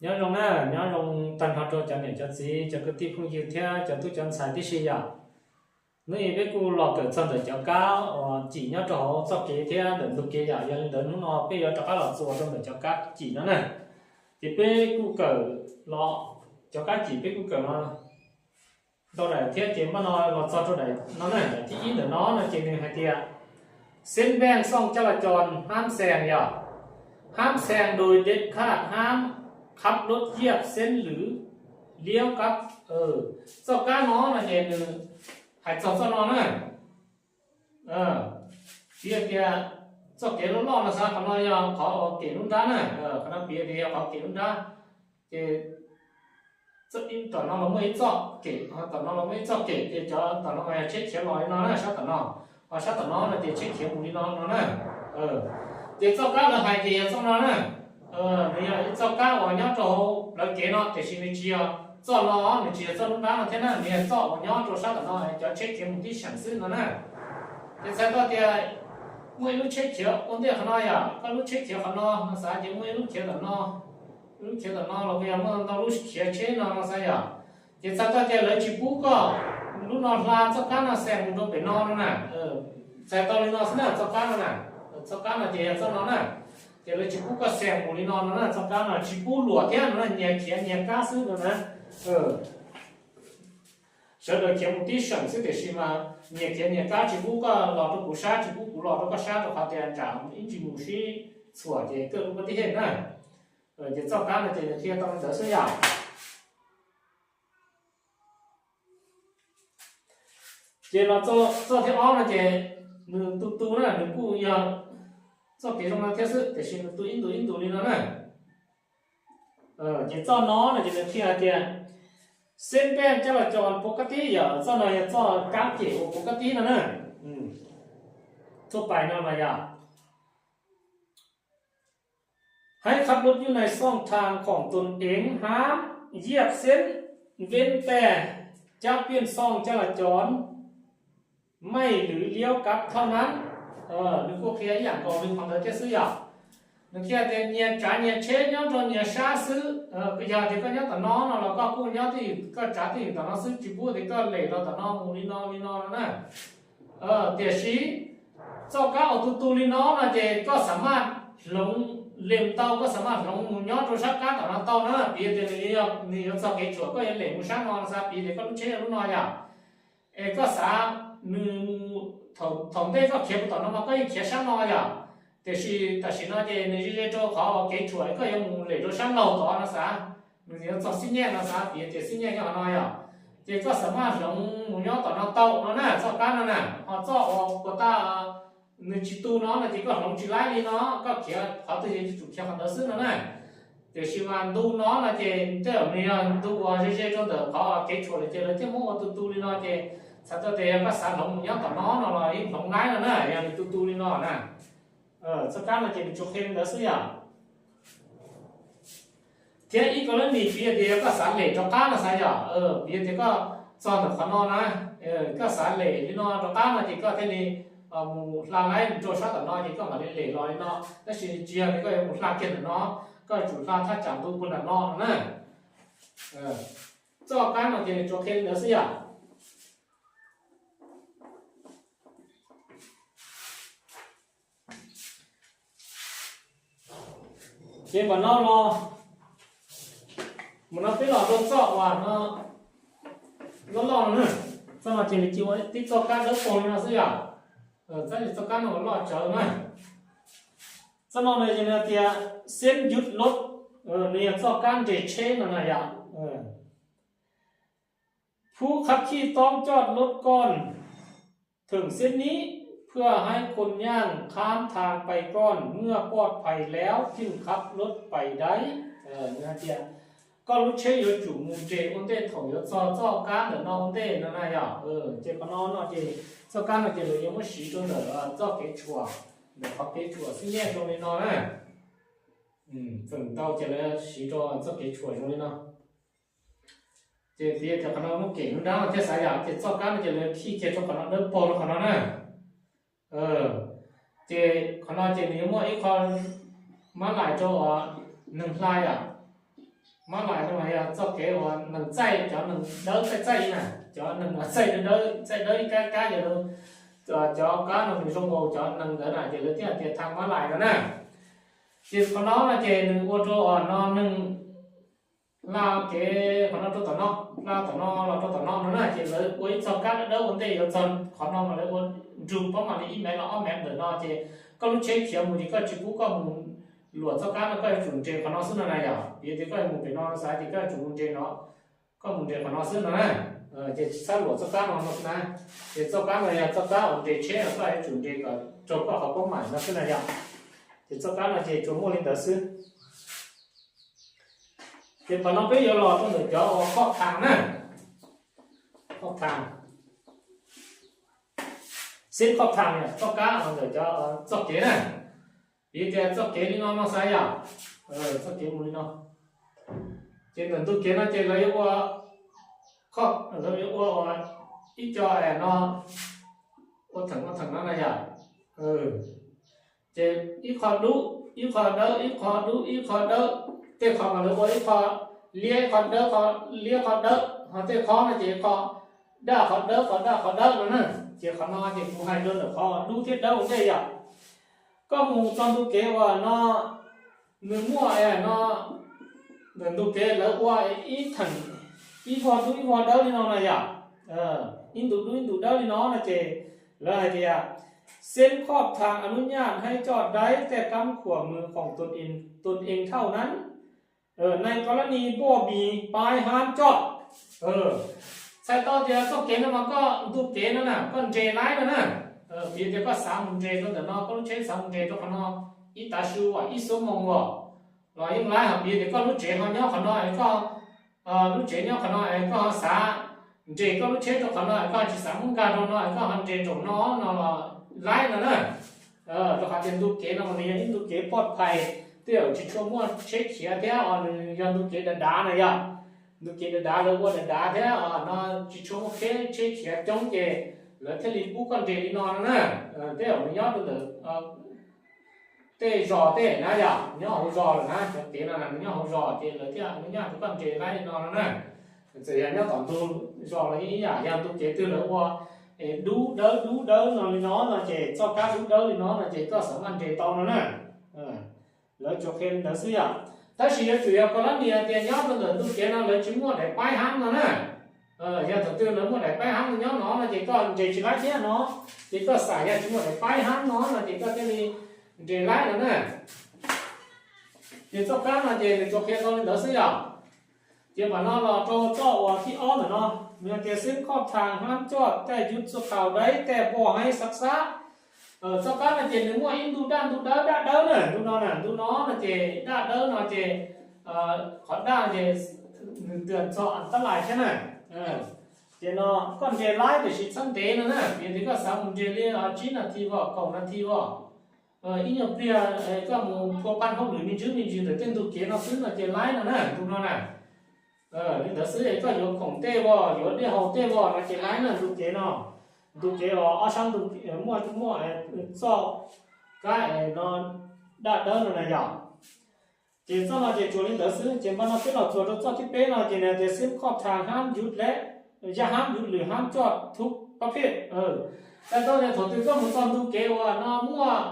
Nyob zoo na, nyob zoo tag nrho rau cov niam cov txiv, cov kwv tij phooj ywg thiab cov tub cov ntxhais tib si yom. Hnub no peb kuj los kawm txog ntawm cov kab uas cim nyob rau hauv txoj kev thiab ntawm ntug kev yom. Yog li ntawd hnub no peb yuav rov qab los txuas rau ntawm cov kab cim no na. Ces peb kuj kawm los, cov kab cim peb kuj kawm los ntau daim thiab ces npaj no los txog rau daim no na, daim thib ib ntawm no no ces nws hais tias: Xeeb npeej xooj caj las cos hab xees yom, hab xees đuj dej khaj hab khab lub yiaj xeeb lwm liab kab. Txoj kab no no ces nws hais txog txoj no na. Piv tias txoj kev loj loj no xav, qhov no yog qhov uas kem lub nrab na, qhov no piv tias yog qhov kem lub nrab. Ces tom no los muaj ib txoj kem, tom no los muaj ib txoj kem ces cov tom no yog tsheb khiav los li no na, sab tom no, ho sab tom no no ces tsheb khiav mus li no no na. Ces txoj kab lawv hais ces yog txoj no na. Nws yog ib txoj kab uas nyob rau hauv plawv kev no tiam sis nws tsis yog txoj no, nws tsis yog txoj lub nrab no thiab na, nws yog txoj uas nyob rau sab tom no cov tsheb khiav mus tib seem xwb no na. Ces txhais tau tias muaj ib lub tsheb khiav ua ntej qhov no yom, koj lub tsheb khiav qhov no no xav, ces muaj ib lub khiav tom no, ib lub khiav tom no los yog muaj ntau lub khiav tsheb no no xav yom. Ces txhais tau tias lawv tsis pub koj lub no hla txoj kab no xees mus rau pem no no na. Txhais tau li no xwb na, txoj kab no na, txoj kab no ces yog txoj no na. Ces lawv tsis pub koj xees mus li no no na, txoj kab no tsis pub luam thiab no na, nyias khiav nyias kab xwb no na. Sawv daws khiav mus tib seem xwb tiam sis mas nyias khiav nyias kab, tsis pub koj los rau kuv sab, tsis pub kuv los rau koj sab, rau qhov tias ntsam ib ntsis mus sib txhuam ces koj lub pab tib hej na. Ces txoj kab no ces nws qhia tau li ntawd xwb yom. Ces los txoj thib ob no ces nws tu tu na, nws kuj yog txoj kev zoo no thiab xwb tiam sis nws tu ib ntus ib ntus li no na. Ces txoj no no ces nws qhia hais tias: Xeeb npeej caj las cos pov kab tib yom, txoj no yog txoj kab cem uas pov kab tib no na. Txoj pais no mas yog: Hais khab lub yub nais xooj thang khoom tus eev hab yiaj xeeb npeej peg cab piaj xooj caj las cos maij lwm liab kab thauj nab. Nws kuj qhia ib yam nkaus li qhov ntawd thiab xwb yom. Nws qhia tias nyias tsav nyias tsheb nyob rau nyias sab xwb. Yog tias koj nyob tom no no los koj kuj nyob twj ywm, koj tsav twj ywm tom no xwb, tsis pub tias koj lem los tom no mus li no li no no na. Tiam sis txoj kab uas tu tu li no no ces koj xam maj hloov, lem tau koj xam maj hloov mus nyob rau sab kab tom no tau na. Piv tias nws yuav txog kev tshuam koj yuav lem mus sab no no xav, piv tias koj lub tsheb yog lub no yom, es koj xav nws mus, thaum ntej koj khiav mus tom no mas koj yeej khiav sab no yom, tiam sis tam sim no ces nws ze ze rau qhov kev tshuam koj yuav mus lem rau sab laug tod no xav, nws yuav txog xib nyiaj no xav, piv tias xib nyiaj nyob qhov no yom, ces koj xam maj hloov mus nyob tom no tau no na, txoj kab no na. Ho txoj uas puas tas nws tsis tu no no ces koj hloov tsis laib li no, koj khiav qhov twg ces yuav tsum khiav qhov ntawd xwb no na. Tiam sis mas ntu no no ces tej zaum nws yog ntu uas ze ze rau ntawm qhov kev tshuam lawm ces lawv thiaj muab ua tu tu li no ces txhais tau tias yog koj xav hloov mus nyob tom no no los yeej hloov laib no na, yog nws tu tu li no na. Txoj kab no ces nws tsuas qhia li ntawd xwb yom. Thiab ib koj lab nis piv tias yog koj xav lem rov qab no xav yom, piv tias koj txog ntawm qhov no na, koj xav lem li no rov qab no ces koj thiaj li mus hla laib rau sab tom no ces koj mam li lem los li no. Tab sis tsis yog tias koj yuav mus hla kiag ntawm no, koj yuav tsum hla thaj tsam ntu puag nram no no na. Txoj kab no ces nws tsuas qhia li ntawd xwb yom. Ces mam no los, mam no peb los rau txoj uas no loj loj no na. Txoj no ces nws cia ua tib txoj kab dawb paug li no xwb yom. Txoj, txoj kab no uas loj tsawv na. Txoj no nws tias xeeb yub lub, nws yog txoj kab nres tsheb no na yom. Phub khab khij toob coj lub kooj thwm xeeb nib, phwaj haib khun nyaaj khab thaag pais kooj, muaj poj phais laub cwj khab lub pais daib. Hais tias koj lub tsheb yuav tsum mus nres ua ntej thaum yuav txog txoj kab ntawm no ua ntej no na yom. Ces qhov no no ces txoj kab no ces lawv yuav muab siv rau ntawm txoj kev tshuam, ntawm qhov kev tshuam xib nyiaj zoo li no na. Feem ntau ces lawv siv rau txoj kev tshuam zoo li no. Ces piv tias qhov no muaj kem lub nrab no thiab xav yom, ces txoj kab no ces lawv khij kiag rau qhov no dawb paug rau qhov no na. Ces qhov no ces nws yuav muaj ib qho mab lais rau neeg hla yom. Mab lais no mas yog txoj kev uas nees txaij, cov nees dawb txaij txaij na, cov nees txaij dawb, txaij dawb ib kab kab yog cov kab no nws zoo nkaus cov nees ntawd na ces lawv thiaj tias thaj mab lais no na. Ces qhov no no ces nws ua rau no neeg hla kev qhov no rau tom no, hla tom no los rau tom no no na ces lawv ua ib txoj kab dawb dawb ua ntej yuav txog qhov no mas lawv ua nrug pob mam li ib mev los ob mev ntawm no ces koj lub tsheb khiav mus ces koj tsis pub koj mus luam txoj kab no, koj yuav tsum nres qhov no xwb no na yom. Piv tias koj mus pem no xav tias koj yuav tsum mus nres no, koj mus nres qhov no xwb no na, ces tsis txhob luam txoj kab no no xwb na. Ces txoj kab no yog txoj kab uas nres tsheb los koj yuav tsum nres kom raug koj qhov pob mam no xwb na yom. Ces txoj kab no ces tsuas muaj li ntawd xwb. Ces qhov no peb yuav los rau ntawm cov uas khoj thas na, khoj thas, xib khoj thas, txoj kab ntawm cov txoj kev na. Piv tias txoj kev li no no xav yom, txoj kev mus li no. Ces ntawm ntug kev no ces lawv yuav ua, lawv yuav ua ib co es no, ua theem ua theem no na yom. Ces ib qho dub ib qho dawb, ib qho dub ib qho dawb, tej qho mas lawv ua ib qho liab ib qho dawb, qho liab qho dawb, ho tej qho no ces qho daj qho dawb, qho daj qho dawb no na. Ces qhov no ces kuv hais rau ntawm qhov dub thiab dawb ua ntej yom. Koj mus txog ntug kev uas no nws muaj no, ntawm ntug kev lawv ua ib theem, ib vog dub ib vog dawb li no na yom, ib ntu dub ib ntu dawb li no no ces lawv hais tias: Seb khoj thas anub nyaj haib coj daib tej kab khuam mws khoom tus ees thauj nab, nais kos lab nis npuaj mis paib hab coj. Txhais tau tias txoj kev no mas koj ntug kev no na koj nres laib no na. Piv tias koj xav mus nres rau ntawm no, koj lub tsheb xav mus nres rau qhov no ib tav su as, ib xuab moos as, los yeej laib. Ho piv tias koj lub tsev ho nyob qhov no es koj, lub tsev nyob qhov no es koj ho xav nres koj lub tsheb rau qhov no es koj tsis xav muab nkag rau no es koj ho nres nraum no no los laib no na. Rau qhov tias ntug kev no nws yog ib ntug kev poj phais, twb yog tsis tshua muaj tsheb khiav thiab os, nws yog ntug kev dav dav na yom. Ntug kev dav dav lawv ua dav dav thiab os no, tsis tshua muaj tsheb khiav coob ces lawv thiaj li pub koj nres li no no na. Tej zaum nws nyob rau ntawm tej zos tej na yom, nyob hauv zos lawm na, cov kev no nws nyob hauv zos ces lawv thiaj nyob rau koj nres laib li no no na. Txawm yog nyob tom ntug zos los ib yam, yog ntug kev twg lawv ua dub dawb dub dawb no li no no ces txoj kab dub dawb li no no ces koj xav maj nres tau no na. Lawv tsuas qhia li ntawd xwb yom. Tab sis yuav tsum yog kos lab nis tias nyob rau ntawm ntug kev no lawv tsis muaj daim paib hab no na. Yog thaum twg lawv muaj daim paib hab no nyob no no ces koj nres tsis laib thiab no. Ces koj xav yog tsis muaj daim paib hab no no ces koj thiaj li nres laib no na. Ces txoj kab no ces nws tsuas qhia tau li ntawd xwb yom. Ces mam no los rau txoj uas thib ob ntawm no, nws tias xeeb khoj thas hab coj tej yub txuj qhaus daib tej npuaj haib xab xab. Txoj kab no ces nws muaj ib ntu daj ntu dawb, daj dawb na, ntu no na, ntu no no ces daj dawb no ces qhov daj ces nws twb txog tab lais thiab na. Ces no koj nres laib tiam sis txhob ntev no na, piv tias koj xav mus nres li tsib nas this vos, kaum nas this vos, ib nyuag pliag koj mus phua paj hauj lwm me ntsis me ntsis ntawm tej ntug kev no xwb no ces laib no na, ntu no na. Li ntawd xwb es koj yuav khoom tej vos, yuav dej haus tej vos no ces laib na, ntug kev no. Ntug kev os, ob sab ntug muaj, muaj txoj kab no daj dawb no na yom. Ces txoj no ces tsuas li ntawd xwb. Ces npaj no peb los txuas rau txoj thib peb no ces nws tias xeeb khoj thas hab yub lwm, yaj hab yub lwm hab coj thub pab phej. Txhais tau tias thaum twg koj mus txog ntug kev uas no muaj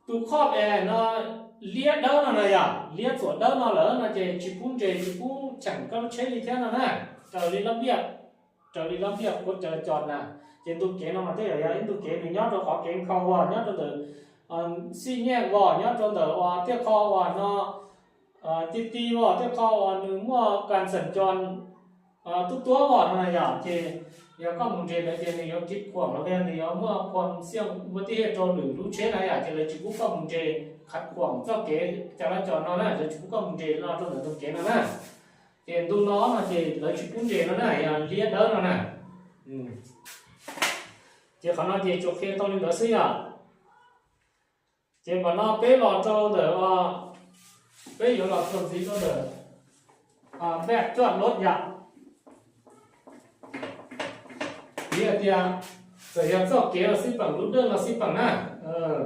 tus khoj es no liab dawb no na yom, liab txuam dawb no lawm no ces tsis pub nres, tsis pub cheem koj lub tsheb li thiab no na. Raws li lab npiaj, raws li lab npiaj kuv cov cov na, ces ntug kev no mas tej zaum yog ib ntug kev nws nyob rau qhov kev nkhaus vos, nyob rau ntawm xij nyej vos, nyob rau ntawm uas tej qho uas no ti ti vos, tej qho uas nws muaj kas xeem cos tub tuab vos no na yom, ces yog koj mus nres ntawd ces nws yuav kis khuam los nws yuav muaj khuam xiaj ua tib hiaj rau lwm lub tsheb na yom, ces lawv tsis pub koj mus nres khav khuam txoj kev cov laj cos no na, lawv tsis pub koj mus nres no rau ntawm ntug kev no na. Ces ntu no no ces lawv tsis pub nres no na, yog liab dawb no na. Ces qhov no ces tsuas qhia tau li ntawd xwb yom. Ces npam no peb los rau ntawm, peb yuav los txuas ntxiv rau ntawm npaj coj lub yam. Piv hais tias txawm yog txoj kev los xij peem, lub dawj los xij peem na.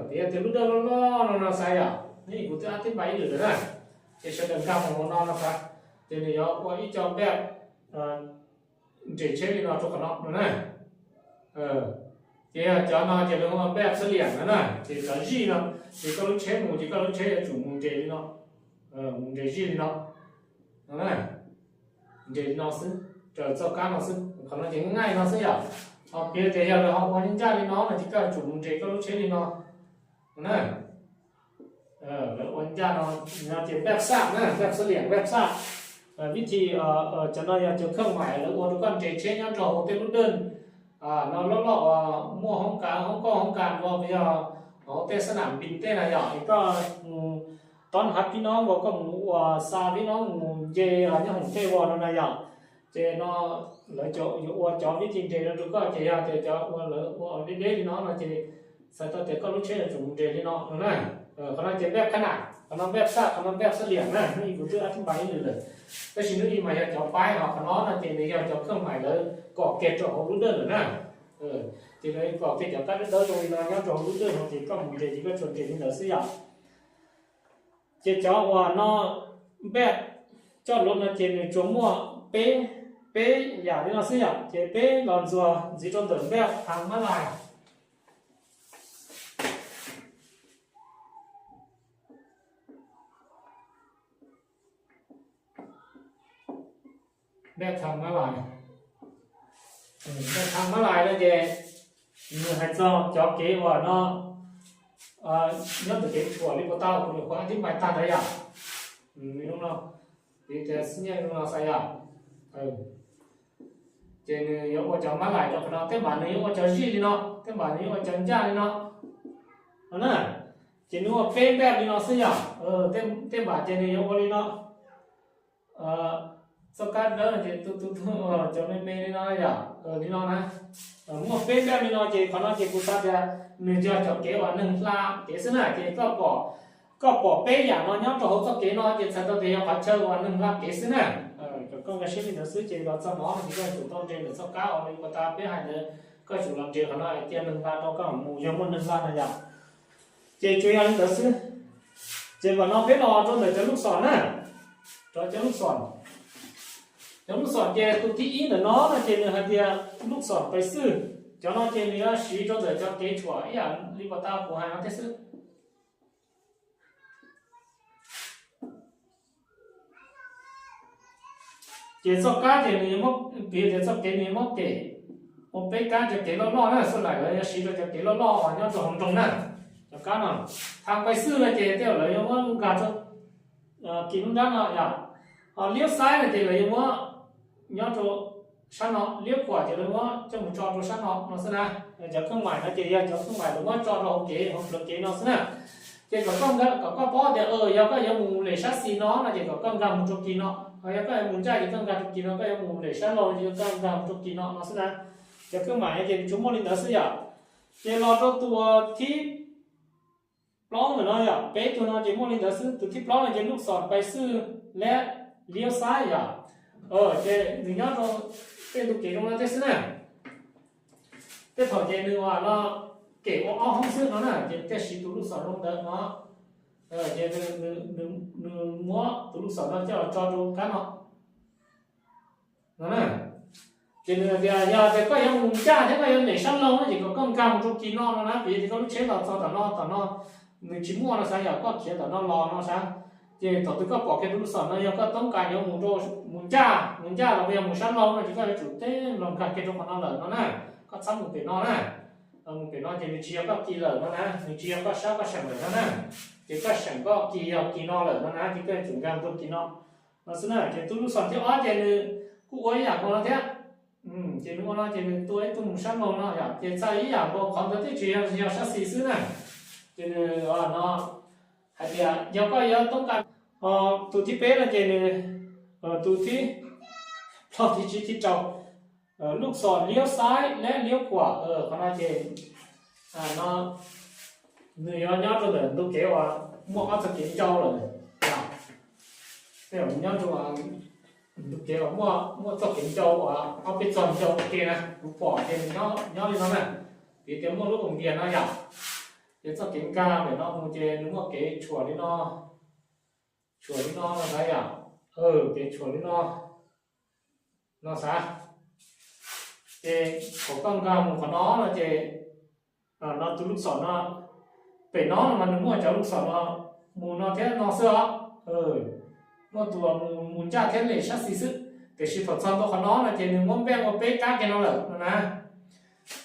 Piv hais tias lub dawj loj loj no no xav yom, neb kuv twb ab tib npaj ib lwm lawm na. Ces sawv daws nkag mus hauv no no, ces nws yuav ua ib co npaj nres tsheb li no rau qhov no no na. Ces yog cov no ces lawv ua npaj xab liam no na, ces cov zij no, ces koj lub tsheb mus ces koj lub tsheb yuav tsum mus nres li no, mus nres zij li no, no na, nres li no xwb, raws txoj kab no xwb. Qhov no ces nqaij no xwb yom. Ho piv tias yog lawv ho ua ncaj li no no ces koj yuav tsum mus nres koj lub tsheb li no, no na. Lawv ua ncaj no, no ces npaj xab na, npaj xab liam, npaj xab. Vib thi, cov no yog cov khawj maim lawv ua rau koj nres tsheb nyob rau hauv tej lub dej no loj loj uas muaj hoob kas, hoob koj hoob kas no, yog hauv tej xab nam npis tej na yom, es koj mus tob hav pib no uas koj mus ua xa pib no mus nce nyob hoom tej ua no na yom. Ces no lawv yuav ua cov vib thi nres no rau koj, ces yog tias cov ua lawv ua deb deb li no no ces txhais tau tias koj lub tsheb yuav tsum mus nres li no no na. Qhov no ces npaj qhab nam, qhov no npaj xab, qhov no npaj xab liam na, hnub ib kuv twb ab thib npas ib lwm lawm. Tab sis hnub ib mas yog cov paib, ho qhov no no ces nws yog cov khawj maim lawv kom kiag rau hauv lub dej lawm na. Ces lawv kom kiag cov kab dawb dawb zoo li no nyob rau hauv lub dej no ces koj mus nres ces koj tsuas nres li ntawd xwb yom. Ces cov uas no npaj coj luv no ces nws tsuas muaj peb, peb yam li no xwb yom, ces peb los ntxuag ntxiv rau ntawm npaj thas mab lais. Npaj thas mab lais, npaj thas mab lais no ces nws hais txog cov kev uas no nyob ntawm kev tshuam li puas tau kuv nyuam qhuav ab thib npas tag ntawd yom. Li no, piv tias xib nyiaj li no xav yom. Ces nws yuav ua cov mab lais rau qhov no, tej npam nws yuav ua cov zij li no, tej npam nws yuav ua cov ncaj li no, no na. Ces nws ua peb npaj li no xwb yom. Tej npam ces nws yuav ua li no. Txoj kab dawb ces tu tu tu, cov me me li no yom, li no na. Muaj peb npaj li no ces qhov no ces kuv xav tias nws yog cov kev uas neeg hla kev xwb na, ces koj pom, koj pom peb yam no nyob rau hauv txoj kev no ces txhais tau tias yog qhov chaw uas neeg hla kev xwb na. Kom koj nkag siab li ntawd xwb, ces los txog no no ces koj yuav tsum tau nres ntawm txoj kab uas li puas tas peb hais ntawd, koj yuav tsum los nres qhov no hais tias neeg hla rau koj mus, yog muaj neeg hla no yom. Ces tsuas yog li ntawd xwb. Ces npam no peb los rau ntawm cov lub xom na, rau cov lub xom. Cov lub xom ces tus thib ib ntawm no no ces nws hais tias lub xom pais xwj. Cov no ces nws yuav siv rau ntawm cov kev tshuam ib yam li puas tas kuv hais no thiab xwb. Ces txoj kab ces nws yuav muab, piv tias txoj kev nws yuav muab kem ua peb kab cov kev loj loj na, xwb lawm lawv yuav siv rau cov kev loj loj uas nyob rau hauv nroog na. Cov kab no, thas pais xwj no ces tej zaum lawv yuav muab nkag rau kis lub nrab no yom. Ho liab xaib no ces lawv yuav muab nyob rau sab no, liab kuam ces lawv muab coj mus tso rau sab no no xwb na. Cov kheej maim no ces yog cov kheej maim lawv muab tso rau hauv kev, hauv plawv kev no xwb na. Ces kom koj, kom koj paub tias yog koj yuav mus lem sab xis no no ces kom koj nkag mus rau kis no, ho yog koj yuav mus ncaj ces koj nkag rau kis no, koj yuav mus lem sab laug ces koj nkag mus rau kis no no xwb na. Cov kheej maim no ces tsuas muaj li ntawd xwb yom. Ces los rau tus thib plaub ntawm no yom, peb tug no ces muaj li ntawd xwb. Tus thib plaub no ces lub xom pais xwj lab liab xaib yom. Ces nws nyob rau tej ntu kev zoo no tej xwb na. Tej thaum ces nws ua no kem ua ob hoob xwb no na, ces thiaj siv tus lub xom zoo ntawd no. Ces nws muab tus lub xom no coj los tso rau kab no no na. Ces nws tias yog tias koj yuav mus ncaj thiab koj yuav lem sab laug no ces kom koj nkag mus rau kis no no na, vim tias koj lub tsheb los txog tom no, tom no nws tsis muaj no xav, yog koj khiav tom no los no xav. Ces thaum twg koj pom kiag tus lub xom no, yog koj toob kas yuav mus rau, mus ncaj, mus ncaj los yog mus sab laug no ces koj yuav tsum teb los nkag kiag rau qhov no lawm no na. Koj txhob mus pem no na. Mus pem no ces nws tsis yog koj kis lawm no na, nws tsis yog koj sab koj seem lawm no na. Ces koj seem koj kis yog kis no lawm no na, ces koj yuav tsum nkag rau kis no no xwb na. Ces tus lub xom thib ob ces nws kuj ua ib yam nkaus no thiab. Ces nws ua no ces nws tua ib tug mus sab laug no yom, ces txhais ib yam nkaus, qhov ntawd twb tsis yog, yog sab xis xwb na. Ces nws no hais tias yog koj yuav toob kas, ho tus thib peb no ces nws, tus thib plaub, thib tsib, thib rau, lub xom liab xaib lab liab kuam, qhov no ces no nws yuav nyob rau ntawm ntu kev uas muaj ob txoj kev ncau lawm. Tej zaum nyob rau ntu kev uas muaj, muaj txoj kev ncau uas ob peb txoj ncau ua ke na, kuv pom ces nws nyob, nyob li no na. Vim tias muaj lub koom npias no yom, ces txoj kev nkag ntawm no mus ces nws muaj kev tshuam li no. Tshuam li no no xav yom. Ces tshuam li no, no xav. Ces thaum koj nkag mus qhov no no ces, no tus lub xom no, pem no no mas nws muaj cov lub xom no mus no thiab no xwb os. Muaj tus mus ncaj thiab lem sab xis xwb. Tiam sis thaum txog ntua qhov no no ces nws muab npej ua peb kab kiag no lawm no na.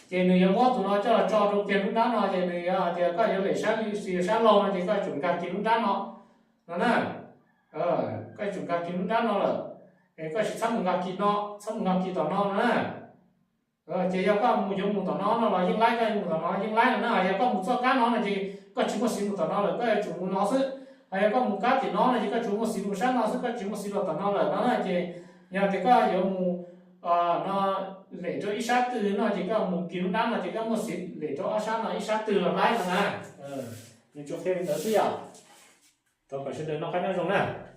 Ces nws yuav muab tus no coj los tso rau kiag lub nrab no ces nws yuav hais tias koj yuav lem sab xis sab laug no ces koj tsum nkag kiag lub nrab no, no na. Koj tsum nkag kiag lub nrab no lawm, es koj tsis txhob mus nkag kiag no, txhob mus nkag kiag tom no no na. Ces yog koj mus yuav mus tom no no los yeej laib, koj yuav mus tom no yeej laib no na. Yog koj mus txoj kab no no ces koj tsis muaj xiv mus tom no lawm, koj yuav tsum mus no xwb. Hos yog koj mus kab tim no no ces koj tsuas muaj xiv mus sab no xwb, koj tsis muaj xiv los tom no lawm no na. Ces yog tias koj yuav mus no lem rau ib sab twg no ces koj mus kiag lub nrab no ces koj muaj xiv lem rau ob sab no ib sab twg los laib no na. Nws tsuas qhia li ntawd xwb yom. Thov kom sawv daws noj qab nyob zoo na.